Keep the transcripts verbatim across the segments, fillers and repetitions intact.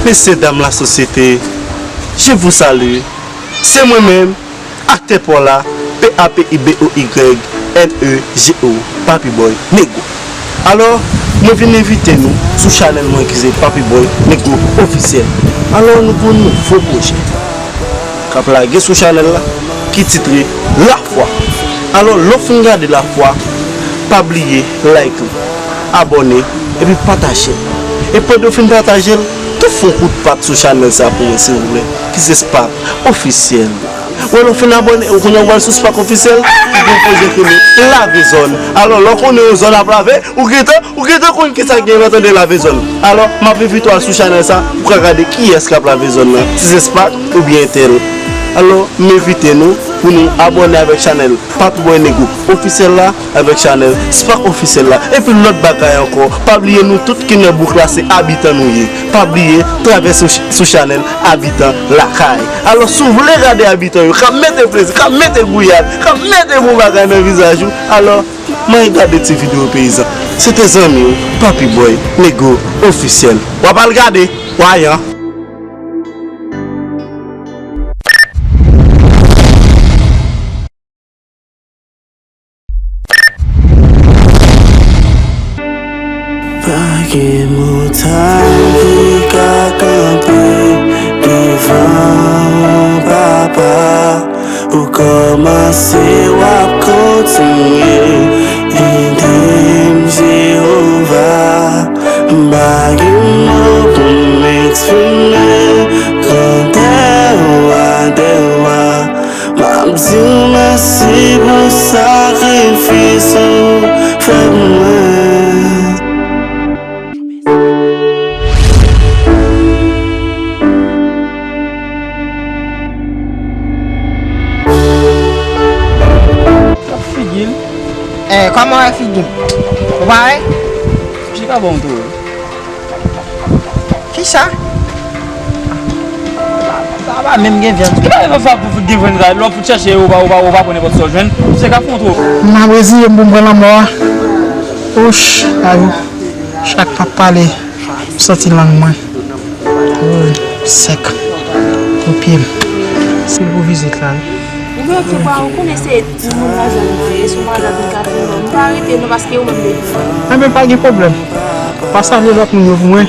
Mesye dam lasosyete, je vous salue. Se mwen menm, aktè pa w la, P A P I B O Y N E G O, Papi Boy Negro. Alò, mwen vin envite nou sou chanèl mwen ki se Papi Boy Negro Ofisyèl. Alò, nou gen yon nouvo pwojè k ap lage sou chanèl la, ki titre Lafwa. Alò, lè w fin gade Lafwa, pa bliye like li, abòne, epi pataje l. E pandan w fin pataje l, tou fè yon kout pat sou chanèl sa pou mwen, silvouplè, ki se Spark Ofisyèl. Wè, lè w fin abòne, ou konnen w pral sou Spark Ofisyèl, ki gen yon pwojè ki rele Lave Zòn. Alò, lè w konnen yon zòn ap lave, ou gentan, ou gentan konn kisa ki gen lè w tande lave zòn. Alò, m ap envite w al sou chanèl sa, pou w ka gade kiyès k ap lave zòn nan, si se Spark oubyen entèl. Alò, m envite nou pou nou abòne avèk chanèl Papi Boy Negro Ofisyèl la, avèk chanèl Spark Ofisyèl la. Epi lòt bagay ankò, pa bliye nou tout ki nan bouk la se abitan nou ye. Pa bliye travèse sou, sou chanèl Abitan Lakay. Alò, si w vle gade abitan yo k ap mete plezi, k ap mete gouyad, k ap mete bon bagay nan vizaj ou, alò, mwen gade ti videyo peyizan. Se te zanmi w, Papi Boy Negro Ofisyèl. W ap al gade, w a yan. Pa gen montay ki ka kanpe devan w, papa. Ou kòmanse, w ap kontinye. Ede m, Jewova. M pa gen mo pou m eksprime grandè w a, dè w a. M ap di w mèsi pou sakrifis ou fè pou mwen. Figi l. Eh, kòman wè figi m? Ou pa wè? Misye ka ba w tou. Kisa? Sa pa menm gen vyann. Ki bagay fè sa pou fout gen vyann sa? Lè w fout chèche, ou pa, ou pa, ou pa pran nenpòt sa w jwenn. Misye ka fè w twòp. M ap reziye m pou m pran lanmò a. Ouch, ayou. Chak m ap pale, m santi lang mwen. Woy, sèk. Pou pye m. Se pou vizit la, wi. Ou gen yon ti bwa, ou konnen se moun lajan li ye, sou madan li ka fè non. M pa rete non, paske ou menm de. Enben, pa gen pwoblèm. Pa salye lòt moun yo pou mwen.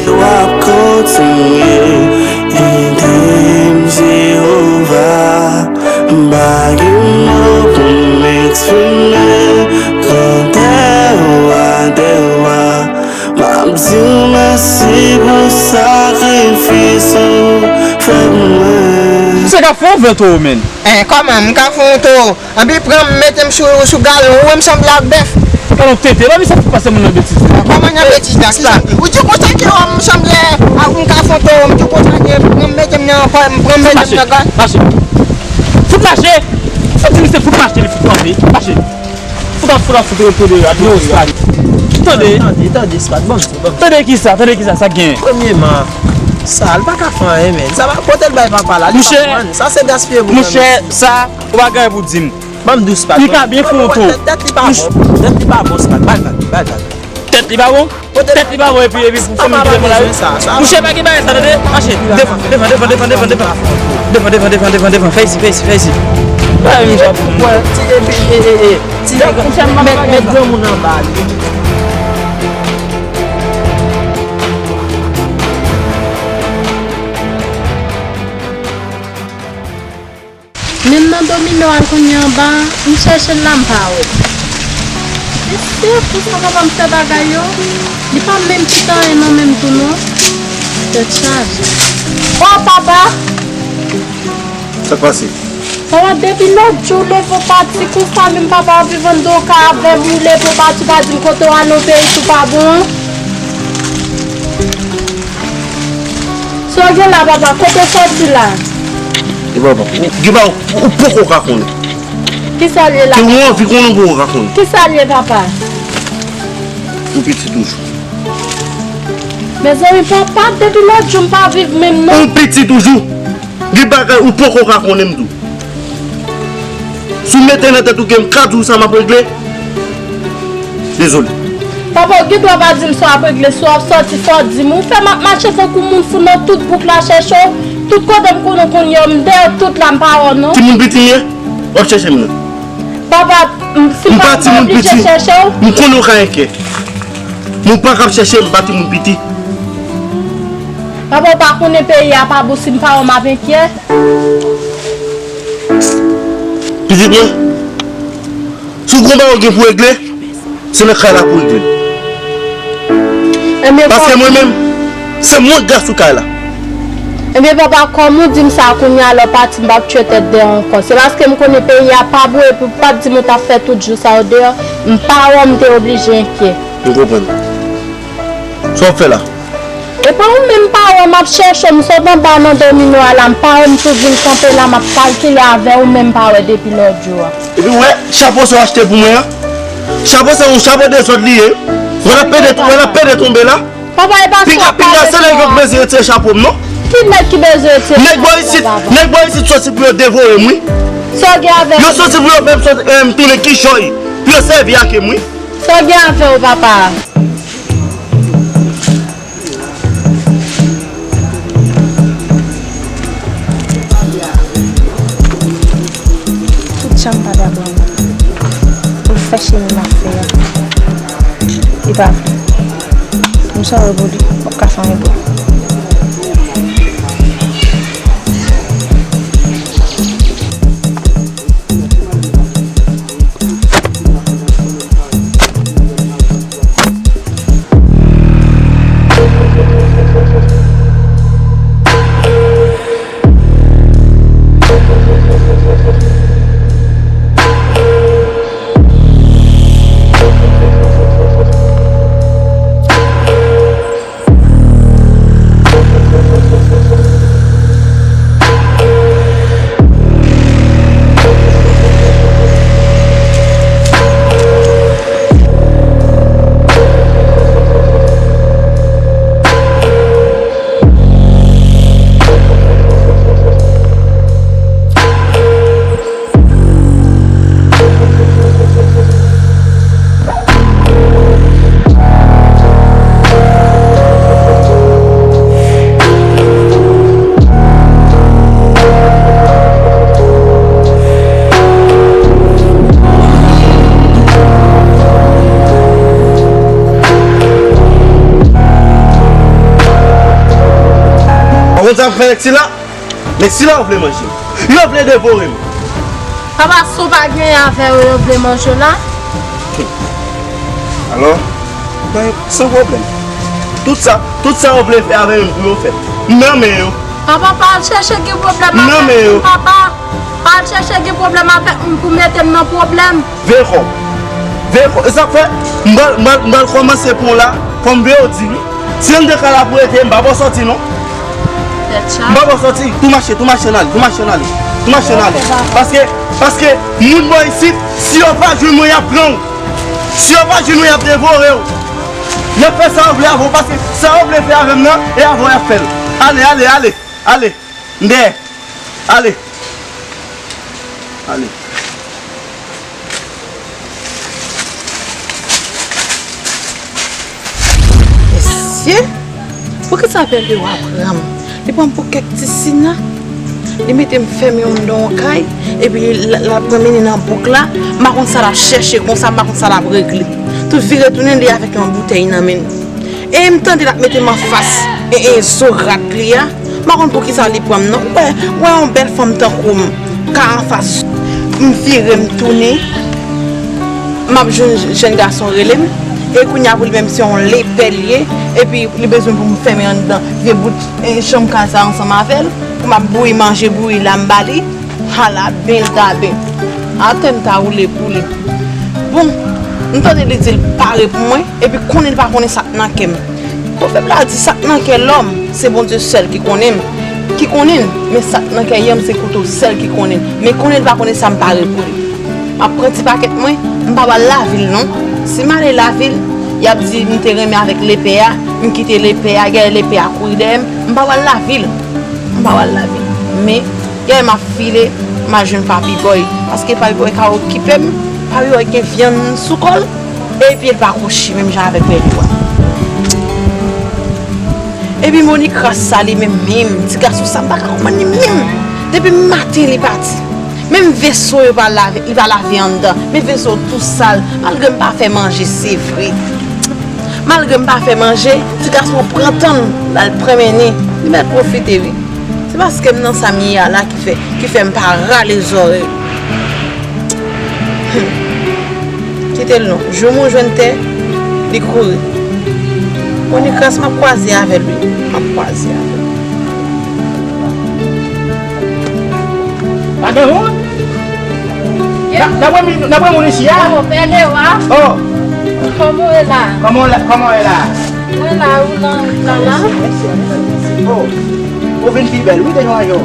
W ap kontinye ede m, Jewova. M pa gen mo pou m eksprime grandè w a, dè w a. M ap di w mèsi pou sakrifis ou fè pou mwen. Misye ka fè yon vè towo, menn. Eh, kòman m ka fè yon towo? Anpi pran m mete m sou, sou galon, ou wè m sanble ak bèf. Galon tete, pa misye fout pase moun nan betiz. Kòman nan betiz la? Kisa m di? Ou di konsa ke w wè m sanble ak yon kafon towo, m di konsa ke pran m mete m nan, pran m mete m nan galon. Mache. Fout mache! Ou di misye fout mache, li fout kanpe. Mache. Fout ap, fout ap, fout ap, fout ap, yo, Spark. Tande. Tande, tande, Spark, ban m di, ban m di. Tande kisa, tande kisa, sa k genyen? Premyeman, sa, li pa ka fè anyen, menn. Sa pa, kote l bay papa la, li pa pran. Sa se gaspiye pou mwen, menn. Monchè, sa, ou pa gen anyen pou di m. Ban m di w, Spark. Li ka byen fè yon towo. Tèt, tèt li pa bon. Tèt li pa bon, Spark. Bay vag, bay vag. Tèt li pa bon? Tèt li pa bon epi, epi pou fanmi ki devan lari. Monchè, pa gen bagay sa, tande? Mache. Devan, devan, devan, devan, devan, devan. Devan, devan, devan, devan, devan. Fè isit, fè isit, fè isit. Bay misye ap fè yon towo. Ti, epi, e, e, e. Ti nèg, met, met granmoun anba li. Menm nan domino a l konn ye anba a, m chèche l la m pa wè l. Mesye, konsa papa m fè bagay yo, li pa menm kite anyen nan men m tou non. Tèt chaje. O papa! Sa k pase? Papa, depi lòt jou w leve w pati konsa, menm papa w ap viv anndan w kay avè m, ou leve w pati, w pa di m kote w ale, yon peyi tou pa bon an. Sa w gen la, papa? Kote w sòti la? E papa, ou, gen bagay ou, ou poko ka konnen. Kisa l ye la, papa? Ke ou anvi konnen, ou poko ka konnen. Kisa l ye, papa? Ou piti toujou. Mezanmi, papa, depi lòt jou m pa viv menm non. Ou piti toujou. Gen bagay ou poko ka konnen m tou. Si w mete nan tèt ou ke m ka di w sa m ap regle, dezole. Papa, ou gen dwa pa di m sa w ap regle, si w ap sòti, fò w di m. Ou fè m ap mache tankou moun fou nan tout bouk la chèche w. Tout kote m konnen w konn ye, m dèyè w tout la, m pa wè w non. Timoun piti m ye, w ap chèche m nan. Papa, m, si m pa, m pa oblije chèche w. M konnen w ka enkyè. Men w pa ka ap chèche m, m pa timoun piti. Papa, ou pa konnen peyi a pa bon, si m pa wè w m ap enkyè. Pitit mwen, si w gon bagay w gen pou regle, se nan kay la pou w regle l. Paske mwen menm, se mwen k gra sou kay la. Ebyen papa, kòm ou di m sa kounye a, lè w pati m p ap tchwe tèt dèyè w ankò. Se paske m konnen peyi a pa bon epi w pa t di m ou t ap fè tout jou sa yo deyò, m pa wè w, m te oblije enkyè. M konprann. Sa w ap fè la? Epa ou menm pa wè m ap chèche w, m sot anba nan domino a la, m pa wè m tou vin kanpe la, m ap kalkile avè w, ou menm pa wè depi lòt jou a. Epi w wè chapo sa w achte pou mwen an? Chapo sa yon chapo dezòd li ye. Wè l ap pede, wè l ap pede tonbe la. Papa, e pa sa. Pinga, pinga, se nèg yo k bezwen retire chapo m non. Ki nèg ki bezwen retire chapo papa? Nèg bò isit soti pou yo devore m wi. Sa w gen avè yo? Yo soti pou yo fè m soti, eh, m tounen kichòy. Pou yo sèvi ak m wi. Sa w gen avè w papa? Tout jan m pa dakò. Pou l fè chemen l ap fè a. Li pa vle. M sa wè pou li, m p ap ka fè anyen pou li. Ou konn sa m fè nèg sila? Nèg sila yo vle manje m. Yo vle devore m. Papa, si w pa genyen avè yo, yo vle manje w la. Alò, ben, san pwoblèm. Tout sa, tout sa yo vle fè avè m pou yo fè. M nan men yo. Papa, pa al chèche gen pwoblèm avèk moun, papa. Pa al chèche gen pwoblèm avèk moun pou mete m nan pwoblèm. Veye kò w. Veye kò w. E sa k fè, m pral, m pral, m pral kòmanse pran w la, fò m veye w di wi. Si anndan kay la pou rete, m pa ba w sòti non. M pa ba w sòti. Tou mache, tou mache n ale, tou mache n ale. Tou mache n ale. Paske, paske moun bò isit, si yo pa jwenn mwen, y ap pran w. Si yo pa jwenn mwen, y ap devore w. Y ap fè sa yo vle avè w, paske sa yo vle fè avè m nan, e avè w y ap fè l. Ale, ale, ale, ale. M dèyè. Ale. Ale. Mesye, poukisa bèl yo a pran m? Li pran m pou kèk ti sina. Li mete m fèmen anndan yon kay, epi l, l ap mennen nan bouk la. M pa konn sa l ap chèche konsa, m pa konn sa l ap regle. Tou vire tounen, li avèk yon boutèy nan men l. E m tande l ap mete m anfas e, e zo rat li a. M pa konn poukisa li pran m non. Ou wè, ou wè yon bèl fanm tankou m ka anfas m vire m tounen, m ap jwenn jèn gason rele m. E kounye a pou li menm se yon lepè li ye. Epi li bezwen pou m fèmen anndan vye bout, e, chanm kay sa ansanm avè l. Pou m ap bouyi manje bouyi la m ba li. Ala ben l ta ben. Atè m ta woule pou li. Bon, m tande li di l pare pou mwen, epi konnen l pa konnen sa k nan kè m. Pwovèb la di sa k nan kè lòm, se Bondye sèl ki konnen m, ki konnen l, men sa k nan kè yonm se kouto sèl ki konnen l. Men konnen l pa konnen sa m pare pou li. M ap pran ti pakèt mwen, m pa pral lavil non. Si m ale lavil, y ap di m te renmen avèk lepè a, m kite lepè a, gade lepè a kouri dèyè m, m pa pral lavil. M pa pral lavil. Men, gade m ap file, m al jwenn Papi Bòy. Paske Papi Bòy ka okipe m. Papi Bòy gen vyann sou kò l. Epi l pa kouche menm jan avèk Pèliwa. Epi Monikras sa li menm menm, ti gason sa m pa ka konprann li menm. Depi maten li pati. Menm veso yo pa lave, li pa lave anndan. Men veso tou sal, malgre m pa fè manje, se vre. Malgre m pa fè manje, ti gason an pran tan l, l al pran mennen. Li mèt pwofite wi. Se paske m nan sa m ye a la ki fè, ki fè m pa rale zòrèy. Hmm. Kite l non. Jou moun jwenn tè, li kouri. Monikras, m ap kwaze avè l wi. M ap kwaze avè l. Pa gen moun? N ap, n ap wè moun, n ap wè moun isi a? Oh, Pè Lewa. Oh. Kòman w ye la? Kòman w la, kòman w ye la? Mwen la, ou nan wout la la? Oh. Ou vin pi bèl, wi, devan yo.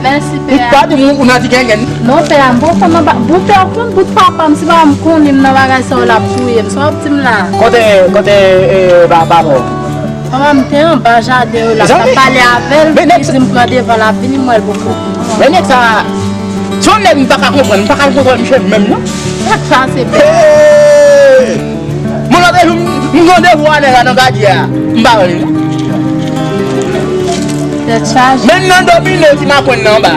Mèsi, pè a. Ou pa di m ou nan ti gengen. Non, pè a, m poko nan ba-, bout pè a, ou konn bout papa m, si pa m konnen m nan bagay sa yo, l ap touye m. Sa w ap di m la? Kote, kote, eh, ba-, papa w? Papa m te anba jaden yo la, m t ap pale avè l, li di m pran devan l ap vini, m wè l poko vini. Men nèg sa, se yon nèg m pa ka konprann, m pa ka konprann misye menm non. Sa k pase, pè a? Hey! Mwen lòt jou, m, m randevou a nèg la nan gadye a. M pa wè li non. Tèt chaje. Menm nan domino ti makwenn nan anba.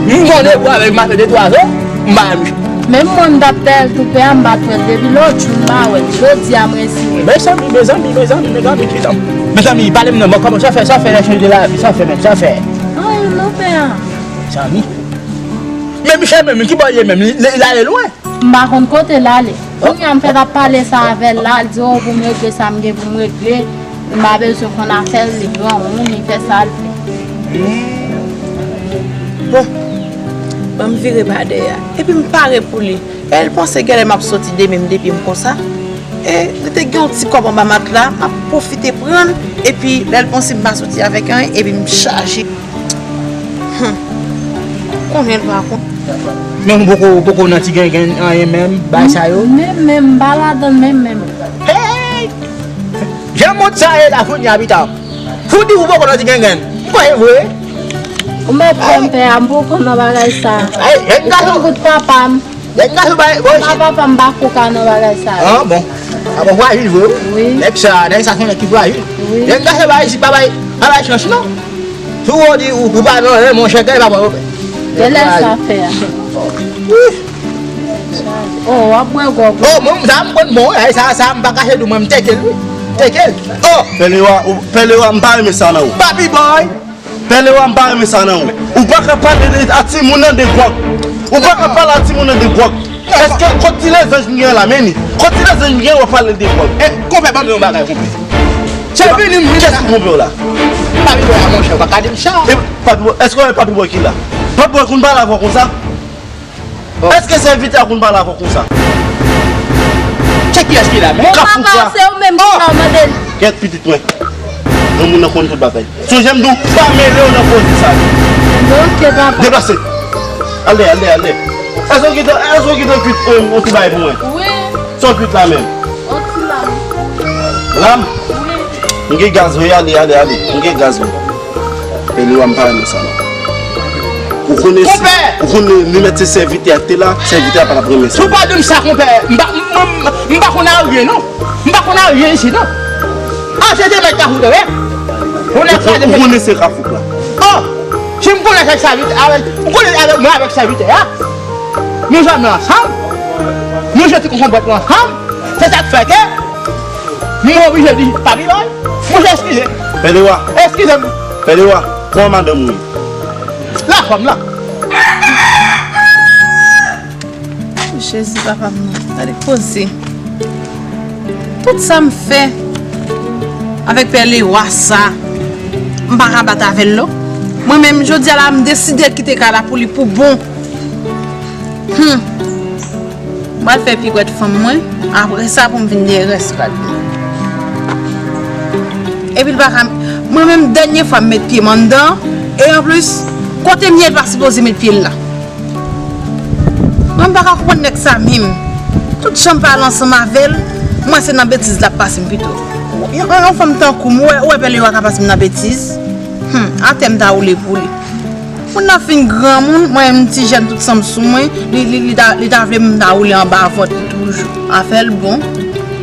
M randevou avè l maten de twa zè, m pa wè misye. Menm mwen m t ap dèyè l tou pè a, m pa t wè l depi lòt jou, m pa wè l. Jodi a m resi wè l. Mezanmi, mezanmi, mezanmi, mezanmi, kidonk. Mezanmi, pale m non, bon, kòman sa fè, sa fè lè chanje lavi, sa fè menm, sa fè. Anyen non pè a. Mezanmi. Men misye menm, ki bò l ye menm, li, li, li ale lwen. M pa konn kote l ale. Kounye a m fèk ap pale sa avè l la, l di, oh, pou m regle sa m gen pou m regle, m pa bezwen konn afè l, li granmoun, li fè sa l vle. Bon, ban m vire pa dèyè a. Epi m pare pou li. E l panse genlè m ap soti de menm de pye m konsa. E li te gen yon ti kòb anba matla, m ap pwofite pran l, epi lè l panse m pa soti avèk anyen, epi m chaje. Hmm. Konbyen l pa konn? Men ou poko, ou poko nan ti gengen anyen menm, bay sa yo? Menm, menm, m pa ladan l menm, menm. Hey! Jan mond sa ye la, kounye a pita. Ou di ou poko nan ti gengen. M kwè e vre. Ou mèt fè m pè a, m poko nan bagay sa. Ay, e m gason. Ou konn bout papa m. Nèg gason bay, bon, papa, papa m pa koka nan bagay sa yo. Ah, bon. Ah, bon, frajil vre, wi. Wi. Nèg sa, nèg sa se yon nèg ki frajil. Wi. Nèg gason bay, isi pa bay, pa bay chans, non. Si w di, ou, ou pa nan, eh, monchè, gade papa, ou. Genlè sa fè a. Wi. Oh, w ap bwè gòg. Oh, mwen, sa m konn bon, eh, sa, sa, m pa kache di w, mwen, m teke l, wi. Teke l. Oh! Pè Lewa, ou, Pè Lewa, m pa renmen sa nan ou. Papi boy! Pè Lewa, m pa renmen sa nan ou. Ou pa ka pale de, a timoun nan de gwòg. Ou pa ka pale a timoun nan de gwòg. Èske kot ti lezanj m gen la, men li? Kot ti lezanj m gen, w ap pale de gwòg. E, konpè, ban m yon bagay, konpè. Se vini m vin la. Kiyès ki twonpe w la? Papi boy a, monchè, ou pa ka di m sa. E, papi boy, èske w wè papi boy ki la? Papi boy konn pale avè w konsa? Èske sèvitè a konn pale avè w konsa? Se kiyès ki la menm? Kafou papa, se ou menm ki la, mande l. Kèt pitit mwen. Granmoun nan konn tout bagay. Sonje m di w pa mele w nan koze sa yo. Ok, papa. Deplase. Al dèyè, al dèyè, al dèyè. Èske w gentan, èske w gentan kwit, euh, yon ti bagay pou mwen? Wi. Sa w kwit la menm? Yon ti lam. Lam? Wi. M gen gaz wi, ale, ale, ale. M gen gaz wi. Pè Lewa, m pa renmen sa non. Ou konnen si, ou konnen li mèt se sèvitè a te la, sèvitè a pa t ap renmen sa. Si w pa di m sa, konpè, m pa, m, m, m pa konn arye non. M pa konn arye isi non. Ah, se te mèt kafou tande. Ou nèg sa te mèt. Ou konnen se kafou la. Oh, si m konnen se sèvitè avèk, ou konnen avèk mwen avèk sèvitè a. Nou janm ansanm. Nou jete konpòt nou ansanm. Se sa k fè ke m oblije di papi boy. Monchè, eskize. Pè Lewa. Eskize m. Pè Lewa, kòman madanm ou ye? Lafanm lan. Jezi, papa m nan. Gade koze. Tout sa m fè avèk Pè Lewa sa, m pa ka bat avè l non. Mwen menm, jodi a la, m deside kite kay la pou li pou bon. Hmm. M pral fè piwèt fanm mwen, apre sa pou m vin dèyè rès rad mwen. Epi l pa ka, mwen menm dènye fwa m met pye m anndan, e anplis, kote m ye l pa sipoze met pye l la. Mwen m pa ka konprann nèg sa menm. Tout jan m pale ansanm avè l, mwen se nan betiz l ap pase m pito. Yon, yon, yon fanm tankou m, ou wè, ou wè Pè Lewa ka pase m nan betiz? Hmm, atè m ta woule pou li. Moun nan fin granmoun, mwen menm ti jèn tout sanm sou mwen, li, li, li ta, li ta vle m ta woule anba vant li toujou. Afè l bon.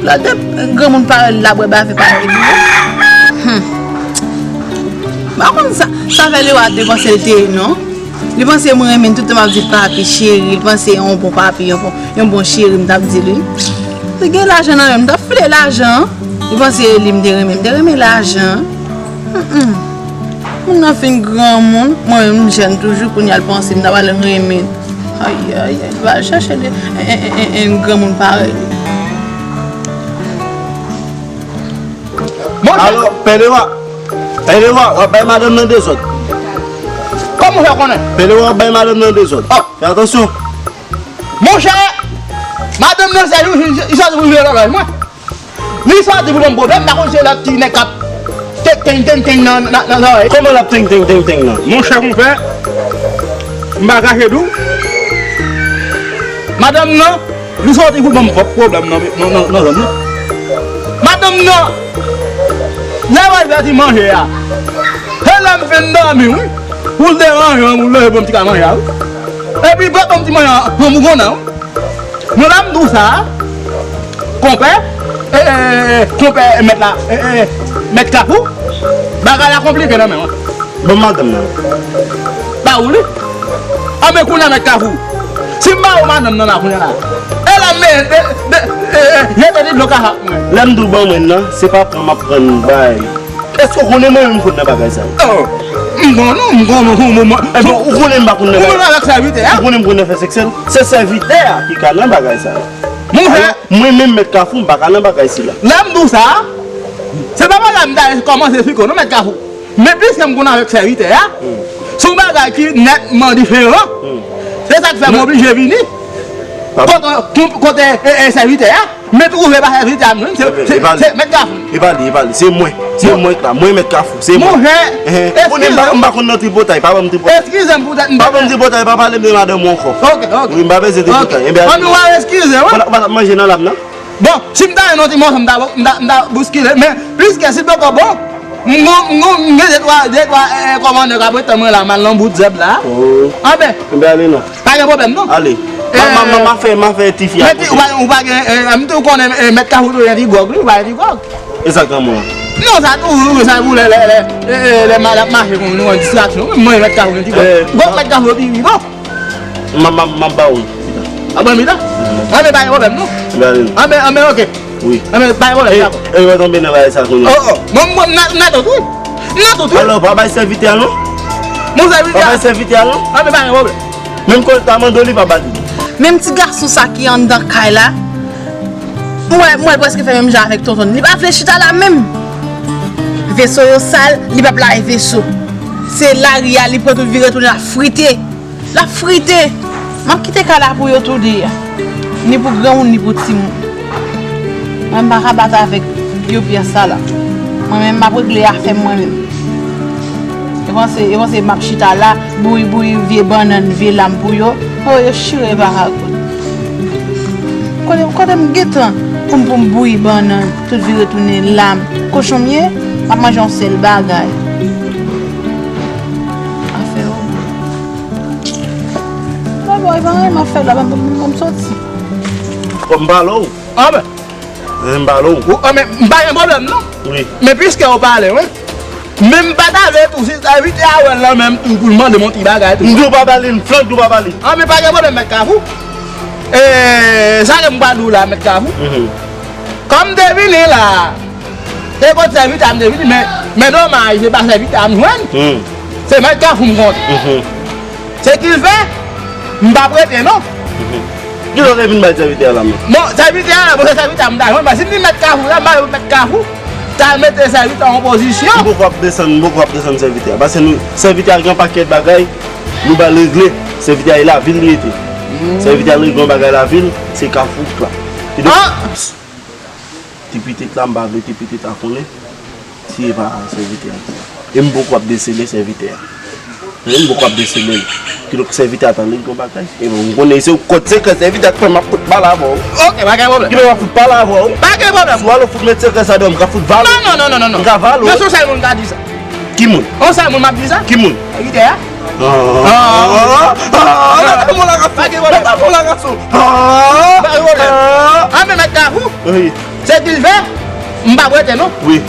Lè de granmoun parèy li la bwè bave pa gen dlo. Hmm. M pa konn sa, sa fè Lewa te panse l te ye non. Li panse mwen renmen l, tout tan m ap di papi cheri, li panse yon bon papi, yon bon, yon bon cheri m t ap di li. Li gen lajan nan men m, m t ap file lajan an. Li panse e li m te renmen, m te renmen lajan an. Mm, mm. Moun nan fin granmoun, mwen menm m jèn toujou, kounye a l panse m ta pral renmen. Ayayay, li pral chache de, en, en, en, en, en granmoun parèy li. Monchè, Alo, Pè Lewa. Pè Lewa, w ap bay madanm nan dezòd. Kòman w fè konnen? Pè Lewa, w ap bay madanm nan dezòd. Oh. Fè atansyon. Monchè, madanm nan se li, li sòti pou vye lòlòj mwen. Li sòti pou ban m pwoblèm, m pa konn se lòt ti nèg k ap teng, teng, teng, teng nan, nan, nan zòrèy. Kòman l ap teng, teng, teng, teng nan? Monchè konpè, m pa kache di w. Madanm nan, li sòti pou ban m pwòp pwoblèm nan, nan, nan, nan zòn nan. Madanm nan, lè w al fè ti manje a, se lè m fin dòmi, wi. Pou l te manje, pou l leve, pou m ti ka manje a, wi. Epi, pou m ti manje a, pou m konnen, wi. Non, la m di w sa, konpè, e, e, e, konpè, mèt la, e, e, mèt Kafou, bagay la konplike nan men w. Ban m madanm nan. Ba ou li. Anben kounye a mèt Kafou. Si m ba ou madanm nan la kounye a la. E la men, de, de, e, e, jete li dlo kafou mwen. Lè m di w ban mwen nan, se pa pran m ap pran bay. Èske w konnen mwen menm m konn nan bagay sa yo? Oh, m konnen, m konnen, m konnen, m konnen. Enben, ou konnen m pa konn nan bagay. Ou menm avèk sèvitè a? Ou konnen m konnen fè sèksèl? Se sèvitè a ki ka nan bagay sa yo. Monchè. Alò, mwen menm mèt Kafou, m pa ka nan bagay sila. Lè m di w sa, se pa bagay m ta kòmanse esplike w non, mèt Kafou. Men piske m konn avèk sèvitè a, se yon bagay ki nètman diferan. Se sa k fè m oblije vini kote, kote, e, e, sèvitè a. Men twouve pa sèvitè a m jwenn, se, se, se mèt Kafou. E pa li, e pa li, se mwen. Se mwen k la, mwen mèt Kafou, se mwen. Monchè, eskize m. Ou konnen m pa, m pa konn nan tripotay, pa ban m tripotay. Eskize m poutèt m pa ban m tripotay, pa pale m de madanm ou ankò. Ok, ok. Wi, m pa bezwen tripotay. Enben, annou a eskize, wi. Ou pa t ap manje nan lam nan? Bon, si m ta jwenn yon ti mòso, m ta, m ta, m ta bouskile, men piske si poko bon, m gon, m gon, m gen de twa, de twa, e, kòmandè k ap ret tann mwen la, m al nan bout zèb la. Oh. Anben. Enben, ale non. Pa gen pwoblèm, non. Ale. M a, m a, m a, m a fè, m a fè tifi a. Men ti, ou pa, ou pa gen, e, m tou konnen, e, mèt Kafou tou gen ti gwòg, wi, ou pa gen ti gwòg. Egzakteman. Non, sa tou, wi, wi, sa pou lè, lè, lè, e, e, lè m ap mache kon nou an distraksyon. Mwen, mèt Kafou gen ti gwòg. Gwòg mèt Kafou pi pi bon. M a, m a, m a ba ou. A ban m li la? Anben, pa gen pwoblèm, non. Anben, anben, ok. Wi. Anben, pa gen pwoblèm, dakò. E, e, yo tonbe nan bagay sa kounye a. Oh, oh. Bon, bon, m nan, m nan tout, wi. M nan tout, wi. Alò, pa bay sèvitè a, non. Mon sèvitè. Pa bay sèvitè a, non. Anben, pa gen pwoblèm. Menm kòb ta mande w, li pa ba li. Menm ti gason sa ki anndan kay la, m wè, m wè l prèske fè menm jan avèk tonton l. Li pa vle chita la menm. Veso yo sal, li p ap lave veso. Se lari a, li pran tout vire tounen ap frite. L ap frite. M ap kite kay la pou yo tou de a. Ni pou granmoun, ni pou timoun. Mwen, m pa ka bat avèk pyo pya sa la. Mwen menm, m ap regle afè m mwen menm. Yo panse, yo panse m ap chita la, bouyi, bouyi vye bannann, vye lam pou yo. O, yo chire paragon. Kote, kote m gentan pou m, pou m bouyi bannann, tout vire tounen lam. Kochon m ye, m ap manje yon sèl bagay. Afè yo. Bon, bon, e pa anyen m ap fè la, ban m, ban m, ban m soti. Bon, m pale w. Anben. Bon, m pale w. Ou, anben, m pa gen pwoblèm, non. Wi. Men piske w pale, wi. Men m pa ta vle tou, si sèvitè a wè l nan men m tou pou l mande m yon ti bagay tou. M di w pa pale, m flank di w pa pale. Anben, pa gen pwoblèm, mèt Kafou. E, sa ke m pral di w la, mèt Kafou. Mhm. Kòm m te vini la, e kot sèvitè a m te vini, men, men domaj, se pa sèvitè a m jwenn. Hmm. Se mèt Kafou m kontre. Mhm. Se ki fè, m p ap rete non. Mhm. Kilè w te vin bay sèvitè a la men? Bon, sèvitè a la, bon, se sèvitè a m ta jwenn, paske si m di mèt Kafou la, m pa vle mèt Kafou ta mete sèvitè a an pozisyon. M poko ap desann, m poko ap desann sèvitè a. Paske nou, sèvitè a gen pakèt bagay, nou ba l regle. Sèvitè a e lavil li rete. Hmm. Sèvitè a regle yon bagay lavil, se Kafou k la. Kidonk, ah! Ti pitit la, m pa vle ti pitit la konnen si e pa sèvitè a ki la. E m poko ap desele sèvitè a. E m poko ap desele l. Kidonk sèvitè a ta regle yon bagay. E bon, m konnen se yon kòd sekrè sèvitè a k fè m ap fout pale avè w. Ok, pa gen pwoblèm. Kidonk m ap fout pale avè w. Pa gen pwoblèm. Si w al fout met sekrè sa deyò, m ka fout vale w. Non, non, non, non, non, non. M ka vale w. Men se yon sèl moun ka di sa. Ki moun? Yon sèl moun m ap di sa. Ki moun? Sèvitè a. Ah, ah, ah, mèt Kafou, mèt Kafou, mèt Kafou. Ah, ah. Anben, mèt Kafou. Wi. Se kilvè, m p ap rete non. Wi.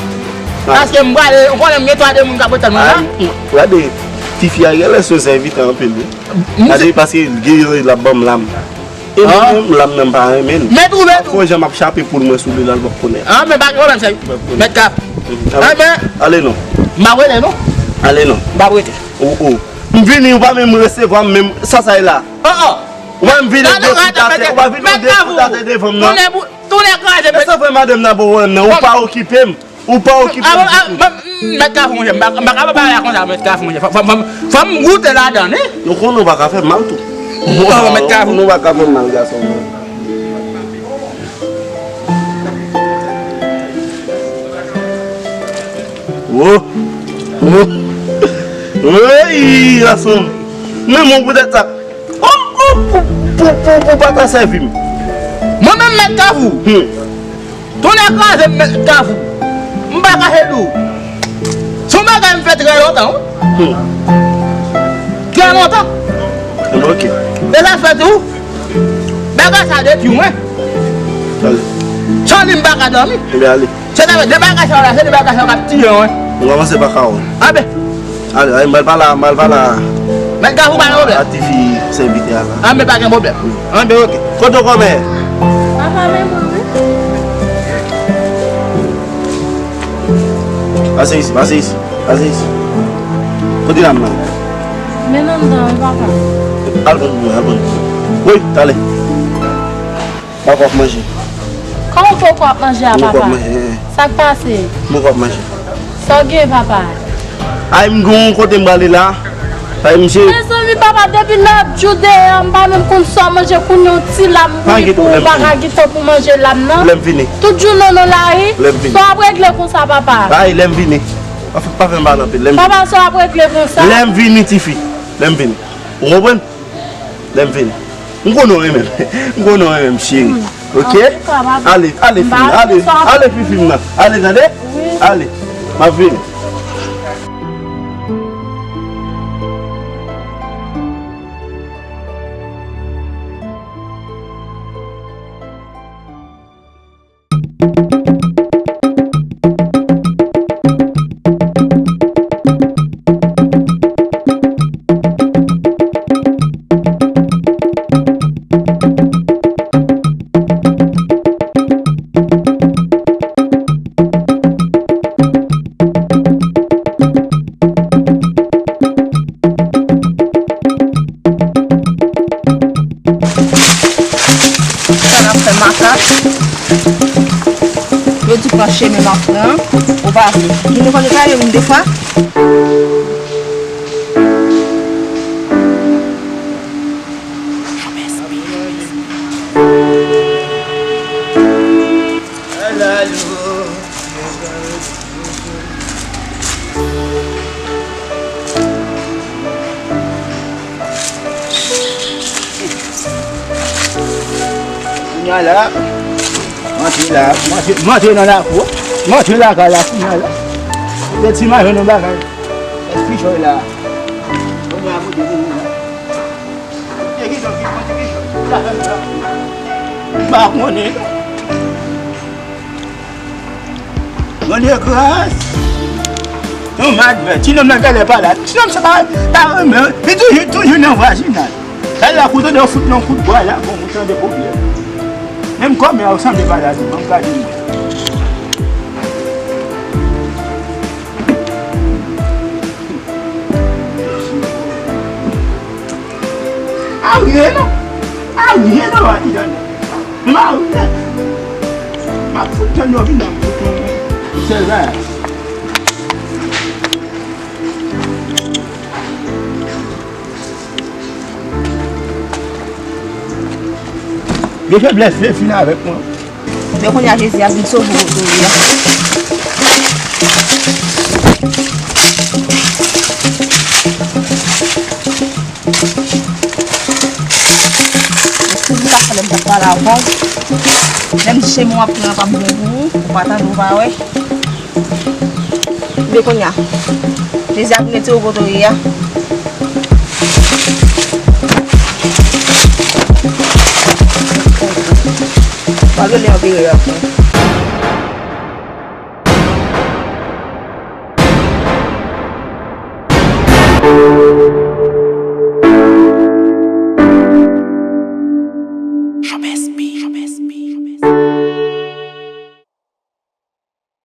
Paske m prale, ou konnen m gen twa de moun k ap rete mwen la. Gade, tifi a genlè se yon sèvitè anpil wi. Gade, paske l gen l ap ban m lam. E mwen menm, lam nan m pa renmen l. Men twouve tou. Fò jan m ap chape poul mwen sou li la, l p ap konnen. Anben, pa gen pwoblèm, sèvitè. Mèt Kafou. Anben, ale non. M ap rete non. Ale non. M p ap rete. O, o. M vini, ou pa menm resevwa m menm, sa sa ye la? O, o. Ou pa vin vin de fout atè, ou pa vin vin de fout atè devan m nan. Tounen kraze. E sa fè madanm nan pa wè m nan, ou pa okipe m. Ou pa okipe m ditou. Mèt Kafou, monchè, m pa, m pa ka pale konsa, mèt Kafou, monchè. Fò, fò, fò, fò m goute ladan, wi. Nou konnen ou pa ka fè m mal tou. O, mèt Kafou. Nou pa ka fè m mal, gason mwen. Wo! Wo! Woy, gason m. Nan men w poutèt sa. Ou, ou, pou, pou, pou, pou pa ta sèvi m. Mwen menm mèt Kafou. Hmm. Tonnè kraze m, mèt Kafou. M pa kache di w. Se yon bagay m fè trè lontan, wi. Hmm. Trè lontan. Enben, oke. E sa fè tou, bagay sa detwi mwen. Ale. San li m pa ka dòmi. Enben, ale. Se ta fè de bagay sa yo la, se de bagay sa yo k ap tiye mwen. Nou kòmanse pa kawon. Anben. Ale, ale, m pral pale a, m pral pale a. Mèt Kafou pa gen pwoblèm. A tifi sèvitè a la. Anben, pa gen pwoblèm. Wi. Anben, oke. Kote w kòmè? Papa, men mwen, wi. Pase isi, pase isi, pase isi. Kote dam nan? Men anndan, wi, papa. Al pran pou mwen, al pran. Wi, ale. Papa ap manje. Kòman poko ap manje a, papa? Mwen pap manje, eh. Sa k pase? Mwen pap manje. Sa w gen, papa? Ay, m gen yon kote m prale la. Ay, misye. Mezanmi, papa, depi lòt jou deyò, m pa menm konn sa w manje, kounye yon ti lam bouyi pou ou pa ka gen tan pou manje lam nan. Lè m vini. Tout jounen w nan lari. Lè m vini. Sa w ap regle konsa, papa? Ay, lè m vini. Pa fè, pa fè m pale anpil. Lè m vini. Papa, sa w ap regle konsa? Lè m vini, tifi. Lè m vini. Ou konprann? Lè m vini. M konnen w renmen m. M konnen w renmen m, cheri. Hmm. Oke? Antouka, papa. Ale, ale, fifi m nan. Ale, ale, fifi m nan. Ale, tande? Wi. Ale. M ap vini. Sa n ap fè makak. Yo di pran chemen m ap pran. Ou pa vle. Moun yo konn netwaye youn de fwa. Kounya la, m antre la, m antre, m antre nan lakou, m antre lakay la kounya la. Se ti mayon nan bagay. Èske jòy la? Kounya kote nou ye la? Kote ki jòy, kote ki jòy? Sa fè m sa. M pa konnen. Bondye gras. Yon madvè. Ti nonm nan genlè pa la. Ti nonm sa pa, pa renmen. Li toujou, toujou nan vwazinaj. Sa la koute de fout nan kout bwa la. Bon, ou tande pwoblèm. Menm kòmè a ou sanble pa la di. Ban m gade mwen. Aryen non. Aryen non, pa ki tande. M a ou nèt. M ap fout tann yo vin nan fout yon sèl bagay. Gen feblès vle fin avèk mwen. Men kounye a Jezi ap vin sove w tou wi. Èske m ta fè lè m t ap pale avè w? Lè m di chemen w ap pran an p ap bon pou ou, ou pa tande, ou pa wè. Men kounye a, Jezi ap vin retire w kote w ye a. Rele anperè a pou mwen.